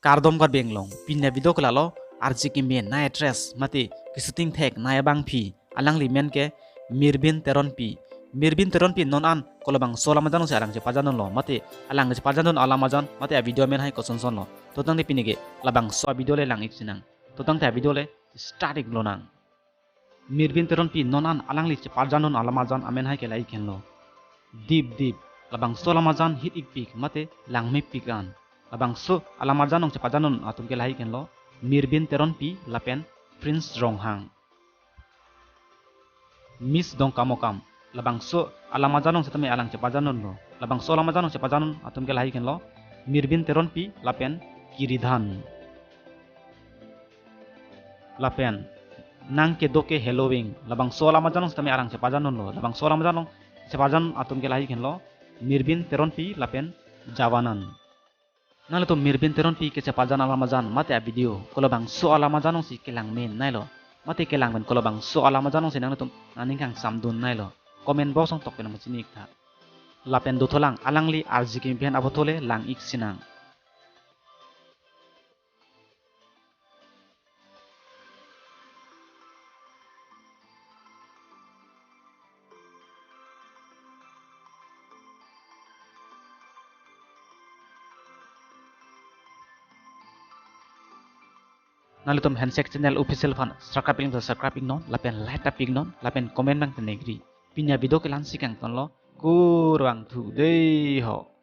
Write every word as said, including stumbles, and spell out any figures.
Kardom Karbi Anglong, pini avideo ke lalo, arje kemen, nai actress, mate keshooting thek, nai abangpi, alangli amen ke Mirbin Teronpi. Mirbin Teronpi non an kolabangso alam ajan si alang chepajan dunlo, mate alang chepajan dun alam ajan, mate avideo amen hai kosonson lo. To tangte pini ke labangso avideo le lang-ik sinang. To tangte avideo le start-ik lonang. Mirbin Teronpi non an alangli chepajan dun alam ajan amen hai ke lahai henlo. Dip Dip, labangso alam ajan hit-ikpik mate langmepik an. Labangso alam ajan along chepajan dun atum ke lahai henlo Mirbin Teronpi lapen Prince Ronghang. Miss Dongkamokam, labangso alam ajan along setame alang chepajan dunlo. Labangso alam ajan along chepajan dun atum ke lahai henlo Mirbin Teronpi lapen Kiridhan. Lapen Nang Kedo Ke Halloween, labangso alam ajan along setame alang chepajan dunlo. Labangso alam ajan along chepajan atum ke lahai henlo Mirbin Teronpi lapen Javanan. Nanglitum Mirbin Teronpi kechepajan alam ajan mate avideo kolabangso alam ajan alongsi kelang men nailo, mate kelang men kolabangso alam ajan alongsi nanglitum nangning kangsam dun nailo, comment box along tok pen nangpachini-ik tha. Lapen dotholang, alangli arje kemen pen aphuthak le lang-ik sinang. Nanglitum Handshake Channel Official aphan subscribe-ik nang, subscribe-ik non, lapen like ta pi-ik non, lapen comment nangtenegri. Pini avideo ke la-ansi kangtonlo, kurvangthu dei ho.